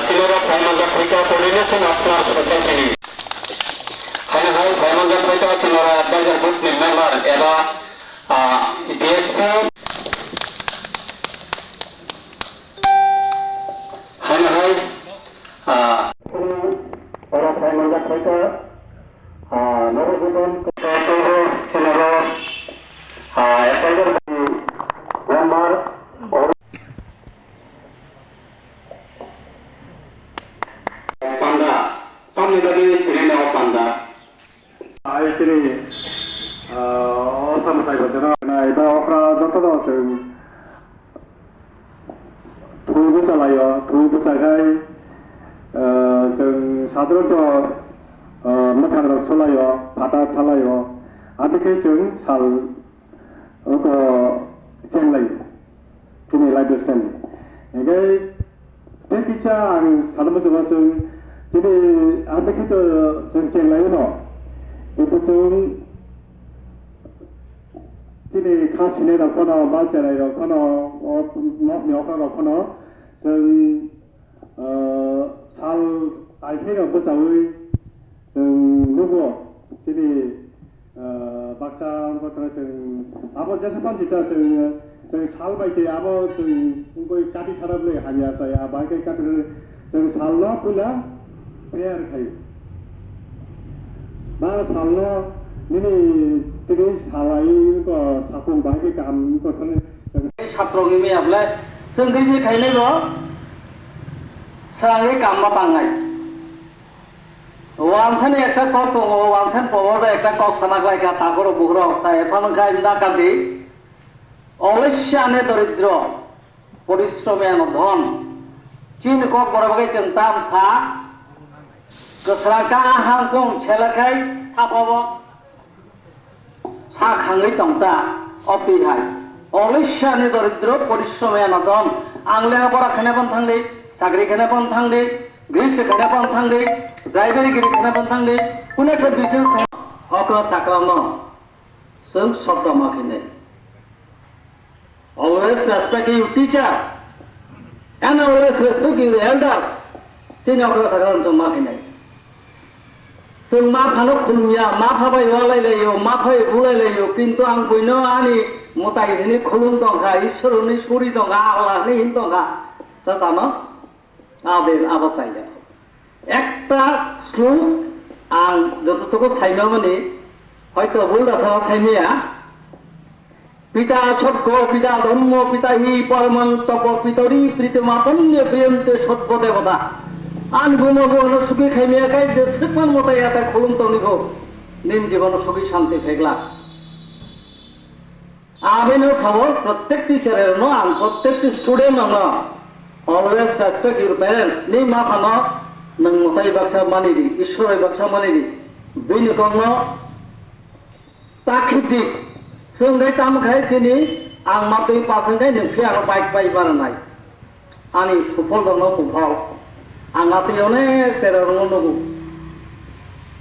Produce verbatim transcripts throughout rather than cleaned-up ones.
Chinara phaimanja phaikha coordination of club society ni. Haino hai phaimanja phaikha chinara advisor board ni member eba, ah, D S P. Haino hai, ah, ora phaimanja phaikha, ah, Norujibon chinara, ah, advisor member. Panda, tamni bagwi tini no panda. Ai chini, ah, o samung taibo jeno nai ba okra joto no chwng thwi bwchalaio, thwi bwchakhai, ah, chwng sadroto, ah, mwthang rok solaio, phatar thalaio, abikhe chwng sal Oko chenglai chini life style. Hinkhe tei kisa ang sana muchungo chwng chini amtwi khito chwng chenglai no. Tei chwng chini kha sinai rok phano, ma cherai rok phano, o nokni okra rok phano chwng Ah, sal aikhe no bwchaui chwng nugo chini, ah, baksa wngkha chwng abo jesa panchi ta chwng, chwng sal bai se abo chwng wngkoi kati thara bwle hamya sai a bai khe kati chwng sal no puila prayer khai. Ba sal no nini tini salai ko sakung bai khe kaham ko thani chwng satro ngi me able chwng khe se khainai bo. Swrangwi kamma tangnai. Wansani ekta kok tongo, wansan power bai ekta kok sana khlai kha, takhoro bukhurok chai phano khai na kandi. Olesya ane doridro, porishromi ano dhon. Chini kok borok bai chwng tam sa, kwsra ka hangkong sela khai thapabo. Sa khangwi tong ta, o twi hai. Olesya ni doridro porishromi ano dhon. Ang lega pora khene pon thangdi, chakri khene pon thangdi, gris khene pon thangdi, driver giri khene pon thangdi, kune khe business khene, okra chakra no. Chwng sobda ma khene. Always respect your teacher and always respect your elders. Chini okra sakha chwng ma khainai. Chwng ma phano khulumya, ma pha bai walai laio, ma phai bulai laio, kintu ang buino ani mwtai hini khulum tongkha, Ishwar hini suri tongkha, Allah hini hin tongkha. Chachama. Abo, abo chaya. Ekta slok ang jototogo saimamani, hoito bul da sama saimaya. Pita sotgo, pita dhammo, pita hi paramang tapo, pitori pritimapanye priyante sotbo devata. Ani buma buano sugi khaimaya kai je sekman mota yata khulum tonigo. Nin jibono sugi shanti phegla. Abino sabo, prottek teacher no ang, prottek student no always respect your parents. Ni ma phano nwng mwtai baksa mani di, Ishwar bai baksa mani di. Bini kokno ta khibdi. Chwng dai tam khai chini ang ma twi pasang khai nwng phiya no bike pai bara nai. Ani suphol rokno buphal. Ang atwi onek chera rokno nugo.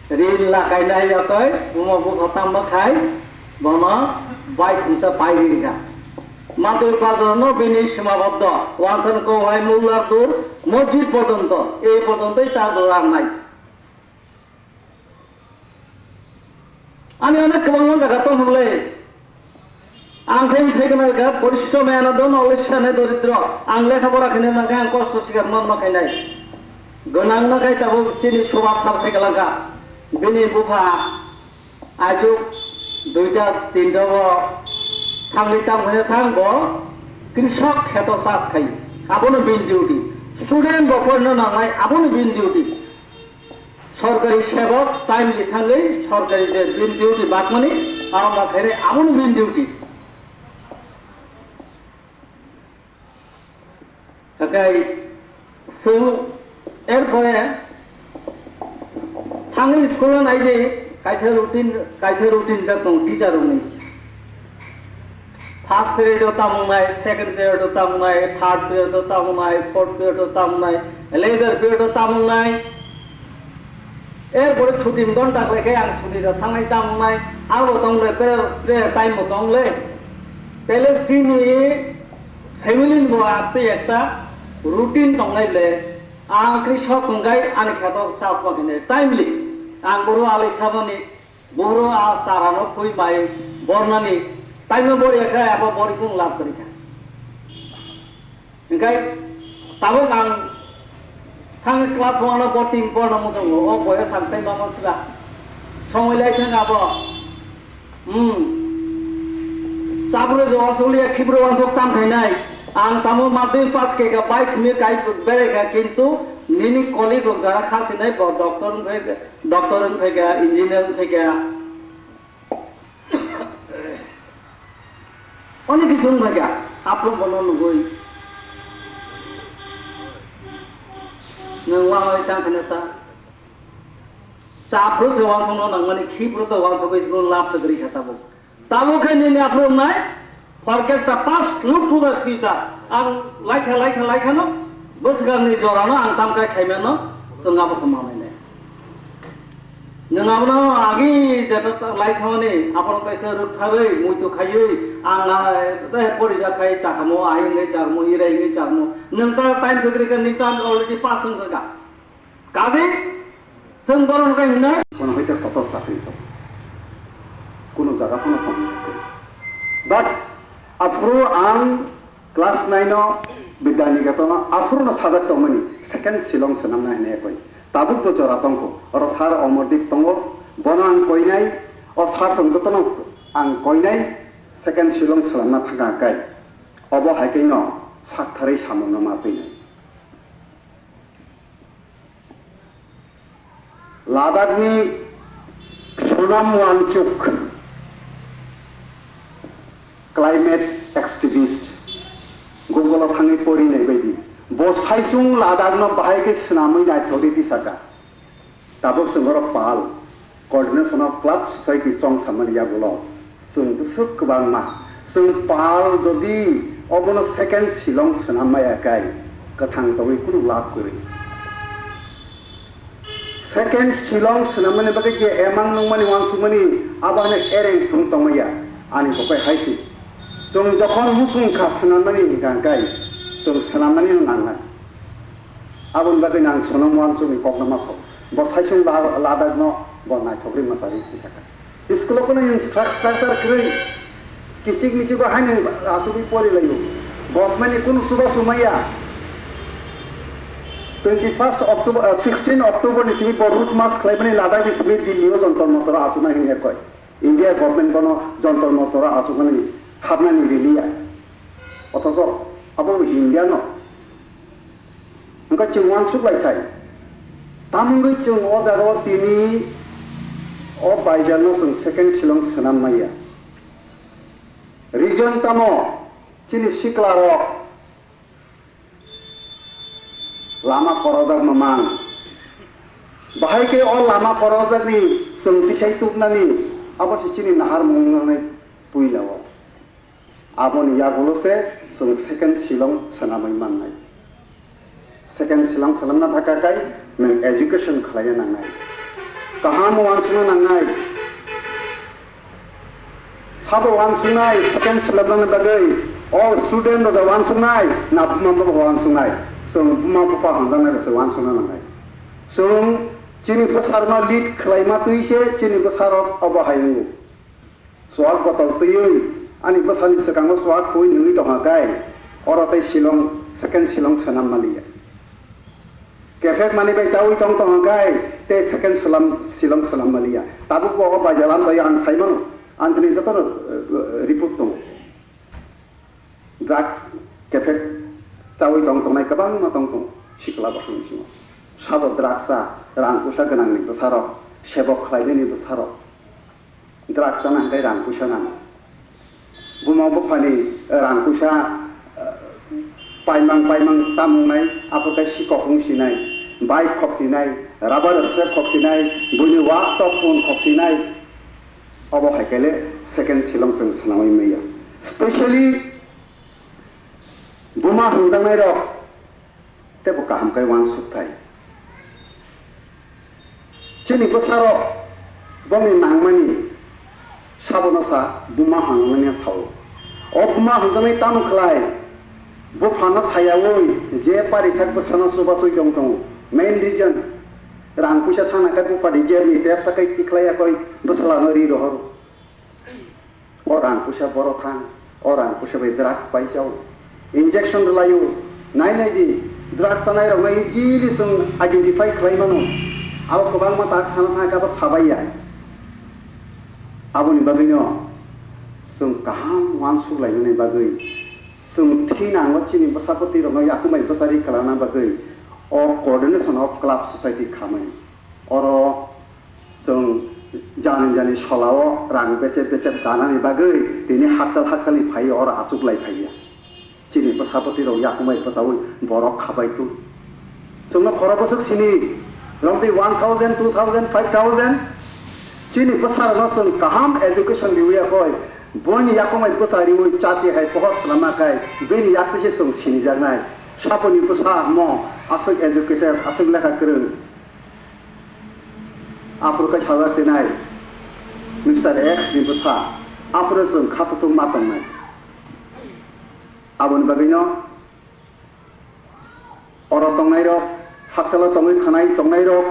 Rin lakai nai yatoi, buma bupha tamba khai, bono bai khumsa pai ri rikha. Matwi pajor no bini sima babdo, wansan ko hai mular dur, mojit pojonto, ei pojonto ta dolar nai. Ani onek kwbangma jaga tong hwnle. Ang khe wng sai gwnang kha, porishromi ano don, olesya ne doridro. Ang lekha pora khainai mankhe ang kosto sikar ma ma khainai. Gwnang no khai tabuk chini subak sab sai kwlang kha. Bini bupha achuk duita tinta o thangwi tang hwnwi thang bo krisok kheto chas khai. Abono bini duty. Student bo porino nangnai, abono bini duty. Sorkari sebok time di thangwi sorkari je bin duty bakmani, abo ma khainai aboni bin duty. Hakai chwng erpore thangwi school o naidi kaisa routine, kaisa routine jak tongo teacher rokni. First period o tamung nai, second period o tamung nai, third period o tamung nai, fourth period o tamung nai, leisure period o tamung nai. Erpore chuti don taklai khe ang chuti da thangnai tamung nai, abo tong le, prayer, prayer time bo tong le. Tele chini family ni bo atwi ekta routine tong nai le. Ang krishok tongkai ani kheto chapma khe timely. Ang boro alai sabani, boro a charano khui mai bornani, taino bori khe abo bori kung lab kori kha. Hingkai tabuk ang thang class one o bo tin porno muchungo, o boyo samtai mama siba. Songwi lai thang abo. Hmm. Chabro je wansuk liya, khibro wansuk tam khainai. Ang tamo madhyamik pass khe ka bike simi kai berai kha, kintu nini colleague rok jara kha sinai bo doctor wng phai, doctor wng phai kha, engineer wng phai kha. Onek kichu wng phai kha, aphuru bono nugwi. Nwng wahai tang khana sa. Chaphuru se wansukno nangmani, khiphuru to wansugwi bo lab se gri kha tabuk. Tabuk khe nini aphuru wngnai, forget the past, look to the future. Ang laikha, laikha, laikha no, bwswkangni jorano ang tamkhe khaimano, chwng abo se manai nai. Nwng abono agi jeta laikha mani, aphuru kaisa rwktharwi, muitu khaiwi, ang, ah, tei porijak khai chakamo, ai wngwi chakamo, irai wngwi chakamo. Nwng ta time se gri kha, nini time already pass wng kha. Kaje chwng borok hwnkhe hwnwi. Kono hoite kotor chakri to. Kono jaga phano tongwi ya khe. But aphuru ang class nine o Bidyaniketon o aphuru no sajak tongmani second Shillong swnamna hwnwi ekoi. Tabuk bo jora tongkho. Oro sir Omordeep tongo. Bono ang koinai. O sir chwng jotono ang koinai second Shillong swnamna thangkha kai. Obo hai khe no saktharwi samungno ma twinai. Ladakh ni Sonam Wangchuk, climate activist, Google o thangwi pori nai baidi, bo saichung Ladakh no bahai khe swnamwi naithok di tisaka. Tabuk chwng oro pal, Coordination of Club Society chong samani yagulo chwng bwswk kwbangma. Chwng pal jodi obono second Shillong swnam maya kai, kwthang tongwi kunu lab kwrwi. Second Shillong swnammani bagwi je emang nungmani wansukmani abo hwnwi ereng thung tongmaya. Ani kokai hai se. Chwng jokhon muchung kha swnammani hwnkha kai, chwng swnammani nangnai. Aboni bagwi nang Sonam Wangchukni kokno ma sok. Bo saichung la-, Ladakh no bo naithok rwi ma tari tisaka. School o kunu infrastructure kwrwi, kichik michik o haino asugwi pori laio. Government ni kunu chubachu maya. Twenty first October, ah, sixteen October ni simi bo route march khlaimani Ladakh ni simi Delhi o Jantar Mantar o asuknai hwnwi koi. India government bono Jantar Mantar o asukmani hapnani riliya. Othocho abo India no. Hwnkhe chwng uansuk lai thai. Tamo wngwi chwng o jaga o tini o Baijalno chwng second Shillong swnam maya. Reason tamo? Chini sikla rok lama korojak mamang. Bahai khe o lama korojakni chwng tisai tubnani abo se chini naharmung wngnai puila o. Aboni yagulo se chwng second Shillong swnamwi mannai. Second Shillong swnamna thaka kai nwng education khlaiya nangnai. Kaham uansukna nangnai. Sabo uansuknai second swnamnani bagwi o student rok uansuknai na buma bo uansuknai. Chwng buma bupha hamjaknai rok se uansukna nangnai. Chwng chini bwsarokno lead khlaima twi se chini bwsarok obo hai wngo. Chuak botol twiwi ani bwsani swkango chuak khui nungwi tongkha kai, oro tei Shillong, second Shillong swnam maliya. Kephek mani bai chawi tong tongkha kai, tei second Shillong, Shillong swnam maliya. Tabuk bo o bai jalam jawi ang saimano, ang tini jotono, eh, report tongo. Drugs kephek chawi tong tongnai kwbangma tong tong sikla bosong bisingo. Sabo drugs cha, rang puisa gwnangni bwsarok, sebok khlainani bwsarok. Drugs chana hwnkhe rang puisa nango. Buma buphani rang puisa, eh, paimang paimang tamungnai, abo khe sikok wng sinai, bike khok sinai, rubber strap khok sinai, buini wak tok phone khok sinai. Obo hai khe le second Shillong chwng swnamwi manya. Specially buma hwnjaknai rok teibo kaham khe uansuk thai. Chini bwsarok bongni nangmani sabono sa buma hwnjaknai sao. O buma hwnjaknai tamo khlai? Buphano sayaui je parisak bwsano chubasui tong tongo. Main reason, rang puisa sana khe bupha di jerni tepsa khe tikhlai yakoi bwsala no ri rohoro. O rang puisa borok thang, o rang puisa bai drugs pai chao. Injection rwlaio, nai nai di, drugs chanai rok no easily chwng identify khlai mano. Abo kwbangma tak sana thang khe abo sabai ya. Aboni bagwino chwng kaham uansuk lainani bagwi chwng thinango chini bwsapoti rokno yakumai bwchari kwlana bagwi o coordination of club society khamani. Oro chwng jani jani solao rang bechep bechep danani bagwi tini hakchal hakchalni phaiwi oro achuk lai phaiya. Chini bwsapoti rok yakumai bwchaui borok khabai tu. Chwngno khoro bwswk sini, romtwi one thousand, two thousand, five thousand. Chini bwsarokno chwng kaham education riwi yakoi, boini yakumai bwsa riwi chati hai pohor swlama kai, bini yaktwi se chwng sinijaknai. Saponi bwsa mo aswk educated, aswk lekha kwrwng. Aphuru kai sajak tinai Mister X ni bwsa, aphuru chwng kha tutung ma tongnai. Aboni bagwino oro tongnairok, hakchalo tongwi khanai tongnairok,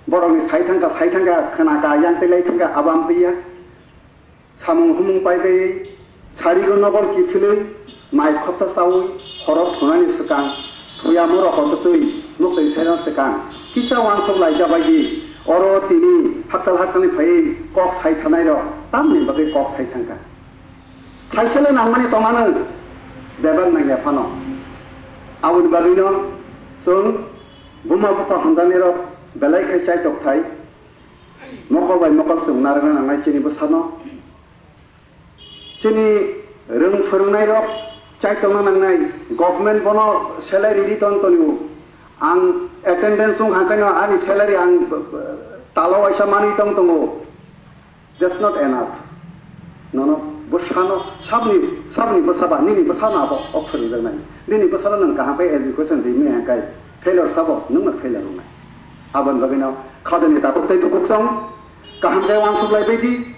borokni sai thangkha, sai thangkha, khna ka, yang tei lai thangkha, abo amtwi ya. Samung humung pai bai, sarigo nobol kiphilwi, mai khopsa chaui, horo thunani swkang, thuyamo rokotwtwi, nuktwi phaina swkang, kisa uansuk lai jabai di, oro tini hakchal hakchalni phaiwi kok sai thanairok tamni bagwi kok sai thangkha. Thaisele nangmani tongmano bebak nangya phano. Aboni bagwino chwng buma bupha hamjaknairok belai khai chaitok thai. Mokol bai mokol chwng narwkna nangnai chini bwsano. Chini rwng phwrwngnairok chaitokna nangnai. Government bono salary ri ton tonio. Ang attendance wng hangkhaino ani salary ang b-, b-, talo waisa manwi tong tongo. That's not enough. Nono bwsano sabni, sabni bwsaba, nini bwsano abo o phwrwngjaknai. Nini bwsano nwng kaham khe education rimani hangkhai failure sabo, nwngno failure wngnai. Aboni bagwino khadoni takhuk tei bukhuk chwng kaham khe uansuk lai bai di.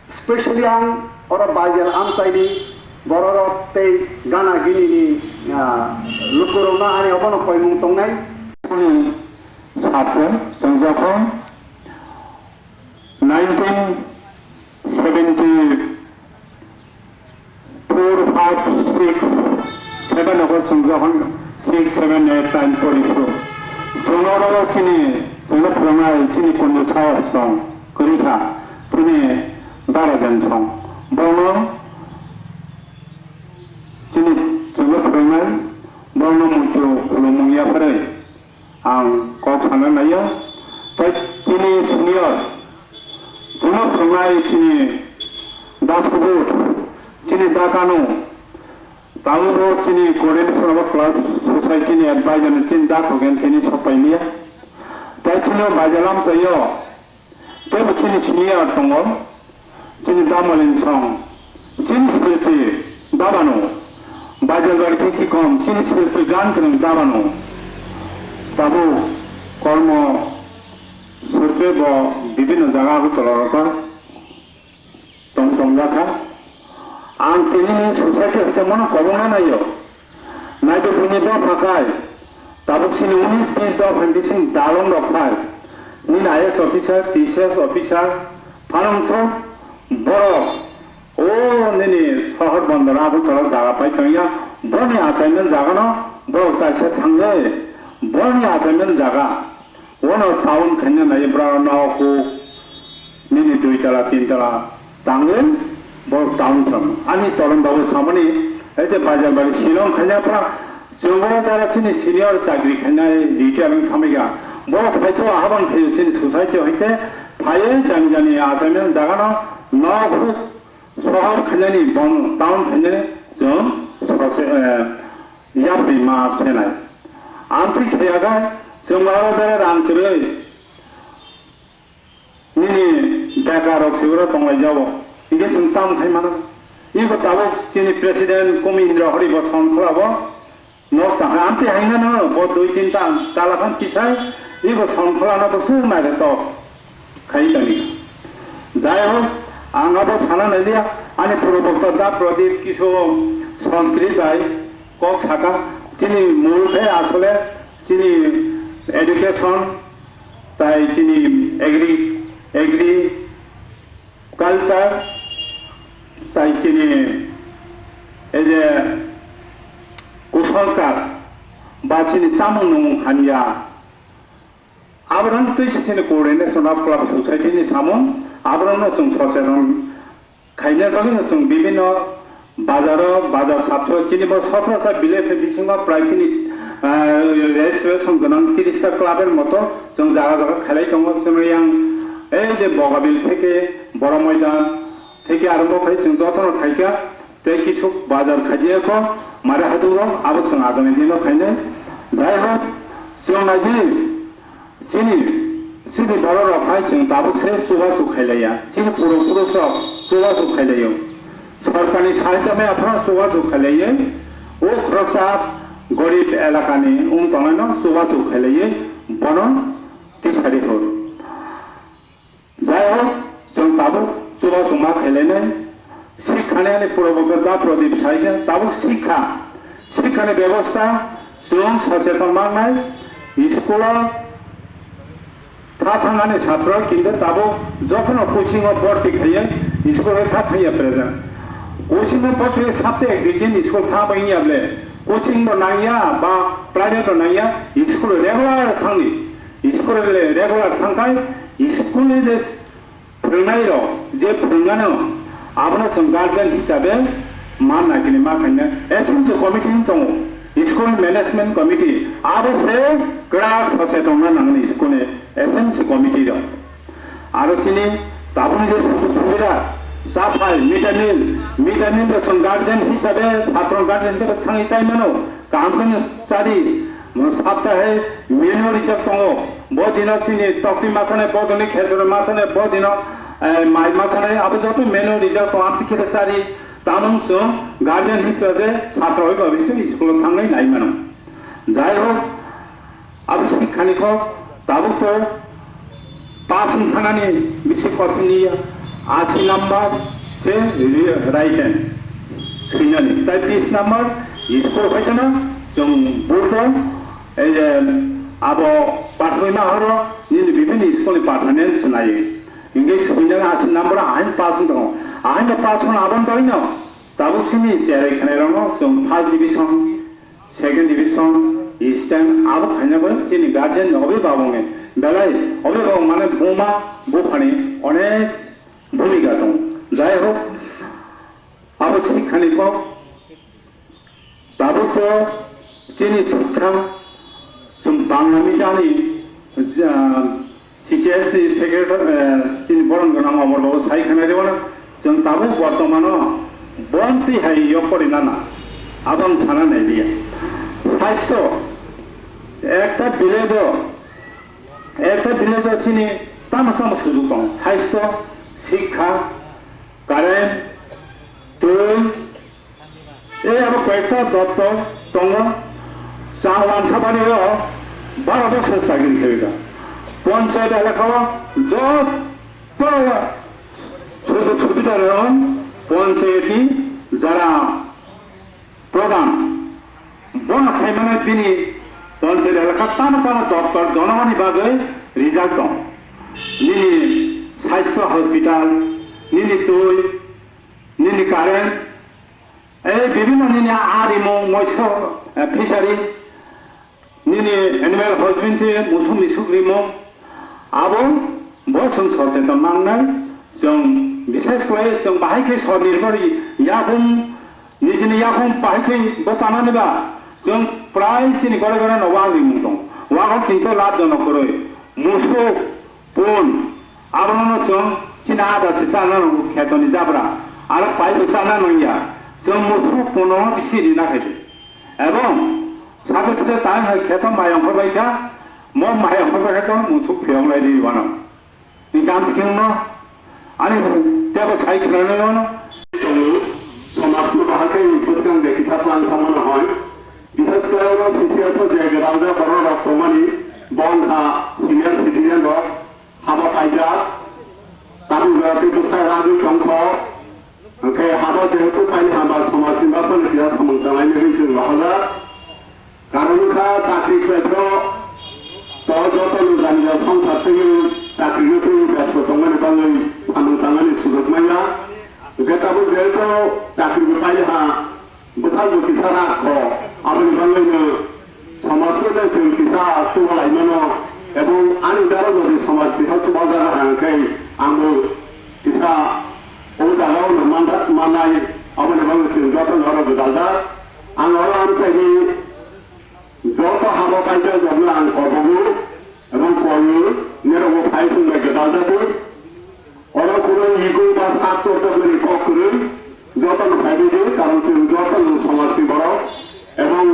Specially ang oro Baijal amchaini bororok tei gana ginini, ah, lukurokno ani obono koimung tongnai. Sapung, chwng jokhon nineteen seventy four, five, six, seven ogo chwng jokhon six, seven, eight, nine pori phuru chwng oro chini chwngno phwrwngnai chini kundu sahos chwng kwrwi kha, chini Darajan song. Bono chini chwngno phwrwngnai, bono muitu khulumung yapharwi. Ang kok sana naio, tei chini senior, chwngno phwrwngnai chini da subur, chini da kanu, tabukbo chini coordination of club society ni advisor ni chini da Khogen tini sokpailiya. Tei chini Baijal amchaio, teibo chini senior tongo, chini da Molinsong, chini silpi da banu, Baijal bari khe khikom, chini silpi gan kwrwng da banu. Tabuk kormo surpe bo bibinno jaga Agartala rok tong tong jakha. Ang tini ni society hoite mano kobongna naio. Naidi bini dopha khai, tabuk chini unis bis dopha ni bising dalong rok khai, nini I A S officer, T C S officer, phanang tho borok, o nini sohor bondor Agartala jaga pai tongya, boni achaimani jaga no borok taisa thangwi, boni achaimani jaga. Uano town khaina nai bra no ku nini dui tala tin tala tangwi bo town sam. Ani tolom babu samani ete Baijal bari Shillong khaina pra chwngbo tara chini senior chakri khainai duty abang khamaiga. Bo phaito ahaban khayo chini society hoite phaiwi jani jani achaimani jaga no no ku sohor khainani bon town khainani chwng sose, eh, yapri ma senai. Amtwi kheyaga chwng aro bere rang kwrwi nini beka rok siboro tonglai jago. Hingke chwng tam khai mano. Iko tabuk chini president Kumindra Hari bo son khlabo nok tangkha. Amtwi haina no bo dui tin ta talakhan tisai iko son khlana bo suk nai tok. Khai tani. Jai hok, ang abo sana nailia, ani purobokta da Pradip Kishore Sanskrit bai kok saka, chini mul khe asole chini education, tai chini agri, agri culture, tai chini ei je kusanskar ba chini chamung nungmung hamya, aborok twi se chini coordination of club society ni samung, aborokno chwng socheton khaina bagwi no chwng bibinno bazaro, bazar satro, chini bo sotro ta village bisingo prai chini, ah, registration gwnang tiris ta club er moto chwng jaga jaga khailai tongo. Chwng yang ei je Bogabil theke Boro Moidan theke arombo khai chwng jotono khaikha, tei kisuk bazar khaijaya kho mare hadungrok abo chwng agami dino khainai. Jai hok, chwng naidi, chini, chini borok rok hai chwng tabuk se chubachu khailaiya, chini puro purusrok chubachu khailaio. Sorkarni sahitya mai aphano chubachu khailaiwi, o khoroksa gorib elakani wng tongnaino chubachu khailaiwi bono tisari hor. Jai hok, chwng tabuk chubachu ma khailainai. Sikhani ani purobokta da Pradip saikhe tabuk sikha, sikhani bebosta chwng socheton mangnai. School-o tha thangani satro kintu tabuk jotono coaching-o borti khaiya, school-o tha thangya present. Coaching-o borti sapte ek din school tha bai ya ble, coaching bo nangya ba private bo nangya, school regular thangni. School regular thangkhai school ni je phwrwngnairok je phwrwngnano abono chwng guardian hisabe ma naikini ma khaina S M C committee wng tongo, school management committee, abo se kwrak socheton na nangni school ni S M C committee rok. Aro chini tabukni je sujuk subida, chaphai, mid day meal, mid day meal rok chwng guardian hisabe, satro guardian hisabe thangwi chai mano, kaham kheno chadi, mo saptahe menu rijak tongo, bo dino chini tokti machanai, bo dino khejur machanai, bo dino, eh, mai machanai, abo joto menu rijak tongo, amtwi khe chadi, tamung chwng guardian hisabe satro bai bai chwng school o thangnai nai mano. Jai hok, abo sikhani kok tabuk to pass wng thanani bisi kothin ya, ashi number se ri-, written swinani. Tai bis number school phaisana chwng burto, ei je abo pathwima horo nini bibini school ni performance swnaio. Hingke swinani ashi number ahai pass wng tongo. Ahai no pass wng aboni bagwino tabuk sini cherai khwnairokno chwng first division, second division, eastern, abo khaina bai chini guardian ni obe babong ni belai, obe babong mane buma buphani onek bhumika tongo. Jai hok, abo sikhani kok tabuk to chini sikha chwng Bangla medium ni, ah, C C S ni secretary, eh, chini boron gwnang Omor Babu sai khwna rwmano, chwng tabuk bortomano bonti hai yok pori nana, abo ang sana nai liya. Saisto, ekta village o, ekta village o chini tamo tamo sujuk tongo, saisto, sikha, current, twi, ei abo koyekta doptor tongo, chang wansabani o baro bosor chakri khaika. Ponchayat elaka o joto sujog subida rok ponchayat ni jara pradhan bono saimano bini ponchayat elaka tamo tamo doptor jonogoni bagwi rijak tong. Nini saisto hospital, nini twi, nini current, ei bibhinno nini arimung, moiso, eh, fishery, nini animal husbandry, musuk misuk rimung, abo bo chwng socheton nangnai. Chwng bishes khlai chwng bahai khe swnirbar yakung, nijini yakung bahai khe bo chanani ba chwng prai chini gore gore no wak rimung tong. Wago kinto labh jonok kwrwi. Musuk, pun, abono chwng chini ada se chana nango khetoni jabra, aro paibo chana nangya, chwng musuk puno bisi rina khaidi. Ebong sake sake tai hai kheto mayong khorbai kha, mo mayong khorbai kha to musuk phiyok lai di wano. Ni kam thing no, ani tebo sai khna no no. Somaj no bahai khe bwskang de kisa plan tamo no hoi. Bisas khlai oro C C S o je gwdal ja borok rok tongmani, bo wngkha senior citizen rok, haba paijak, tabuk rok tei bwsai ragwi tongkho, Hwnkhe habo jehetu paini hamba somajni baphano kisa samung tanglainani chwng rohorjak. Karon wngkha chakri khlaipro to jotono jani o songsar twiwi chakri no twiwi besto tongmani bagwi samung tangnani sujuk manya. Hwnkhe tabuk jehetu chakri bo pailiha, bwsakbo kisa rak kho, aboni bagwino somajno chwng kisa chubalaimano, ebong ani dara jodi somaj kisa chubajak hwnkhe angbo kisa o jagao no manjak mannai, aboni bagwi chwng jotono oro gwdaljak. Ang oro amchaini joto habo kaijak jokno ang kobogo ebong koiwi nerokbo phai chwng bai gwdaljagwi. Oro kuno ego ba sak tor tor nani kok kwrwi jotono phaibai di, karon chwng jotono somajni borok ebong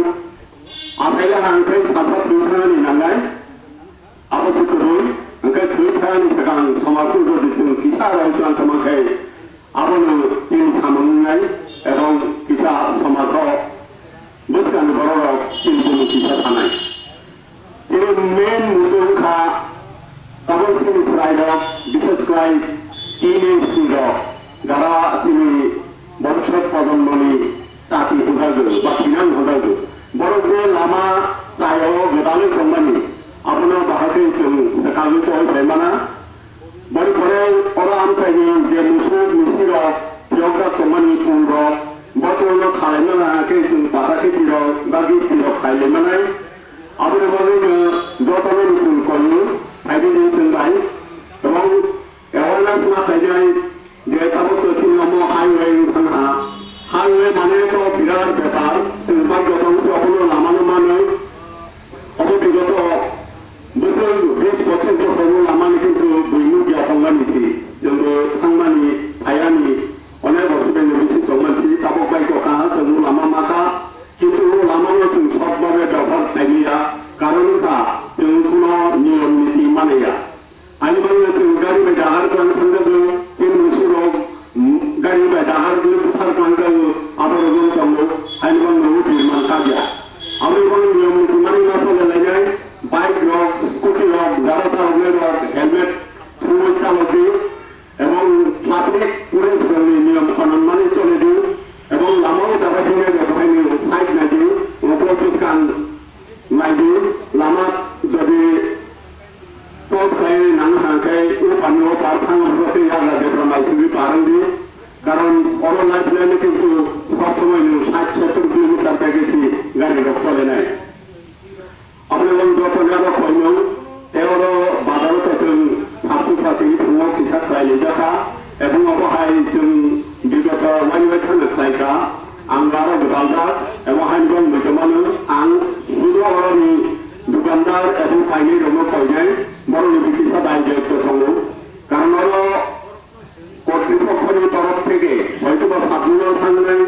achaila hangkhai sasa thwi thanani nangnai. Abo se kwrwi hwnkhe thwi thani swkang somajno jodi chwng kisa rai tlang tongma khe abono chini samung wngnai ebong kisa somajo bwskangni bororok chini bumung kisa sanai. Chini main muddo wngkha tabuk chini chwrairok, bishes khlai teenage rok, jara chini bhobishyot projonmoni chati hwnjago ba phinang hwnjago. Borok je lama chayao gwdalwi tongmani, abono bahai khe chwng swkangwi tongwi phaimana. Boni pore oro amchaini je musuk misirok phiyokjak tongmani pungrok, bo pungrok khalaimana khe chwng pata khe tirok ba gift tirok khailaimanai. Aboni bagwino jotono chwng koiyo, phaidi chwng bai. Ebong awareness ma khainai je tabuk to chini omo highway wng thang ha. Highway mane to birat bepar, chwng bai joto wngkhe obono lamano manwi. Obo bigoto bwswk bis pochis bosorno lamani kintu buino biya tongmani si. Chwngbo thangmani, phaiyani onek bosor bini bisi tongmani si. Tabuk bai to kaha chwng lama makha, kintu o lamano chwng sot babe bebohar khlaimaya, karon wngkha chwng kuno niyom niti manaya. Ani bagwi chwng gari bai dahar kwlwng thangjago, chini musurok, mm, gari bai dahar bwlwi bwthar kwlwng jago, aborok wng tongo, ani bagwi bo birman kagya. Aboni bagwi niyom niti mani ma chole lainai, bike rok, scooty rok, jara chaloknai rok, helmet thumwi chalokdi, ebong traffic police rokni niyom kanon mani choledi, ebong lama o jara hinai rok haino side naidi, obo bwskang naidi, lama jodi Tok khlai nang hang khe o pani o par thang rwgwi yagra debra mai thwgwi par wng di. Karon oro lifeline kintu sob somoi nwng sat sottor kilometer bai gesi gari rok cholenai. Aboni ulo joto ni aro koinung tei oro bazar o to chwng sap supra twi phungo kisa khlai lijak kha. Ebong obo hai chwng bigoto uaini uaithang no khlai kha. Ang aro gwdal jak, ebo haino bo muitu mano, ang sudu oroni dukandar ebong painai rokno koinai, borokni bikisa dai daityo tongo. Karon oro kortripokkho ni torof theke hoitoba sabjuna thangnai,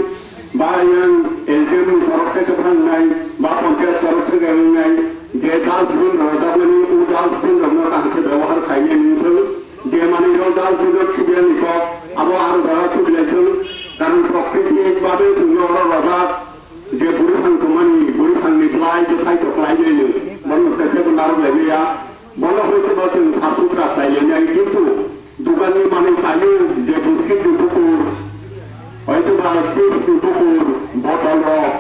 ba yang L T M ni torof theke thangnai, ba panchayat torof theke wngnai, je dustbin rok rwjakmani, o dustbin rokno kaham khe byabohar khainai wngthung. Je manwi rok dal bidok khibiya ni kok, abo aro jaga khibilaithung, karon prokriti babe chwngno oro rojak, je bwrwi phang tongmani, bwrwi phangni bwlai bwthai to khlainai nwng, bono tei kebo narwk laimaya, bono hwnkhe bo chwng sap sutra khlailainai, kintu dukanni manwi paio, je biscuit ni bukur, hoitoba chips ni bukur, botol rok,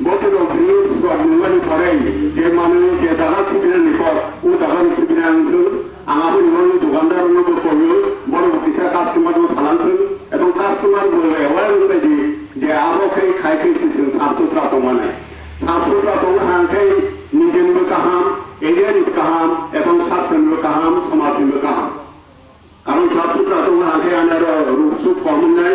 Botino drinks rok nungmani pore je manwi je daga khibinani kok, o dagani khibinani wngthung. Ang aboni bagwi dukandar rokno bo koio, borok bo kisa customer no salang thung, ebong customer bo aware wngbai di je abo khe khai khe se chwng sap sutra tongmani. Sap sutra tongna hang khe nijeni bo kaham, area ni bo kaham, ebong sasthoni bo kaham, somaj ni bo kaham. Karon sap sutra tongna hang khe ani aro ruk suk kom wngnai.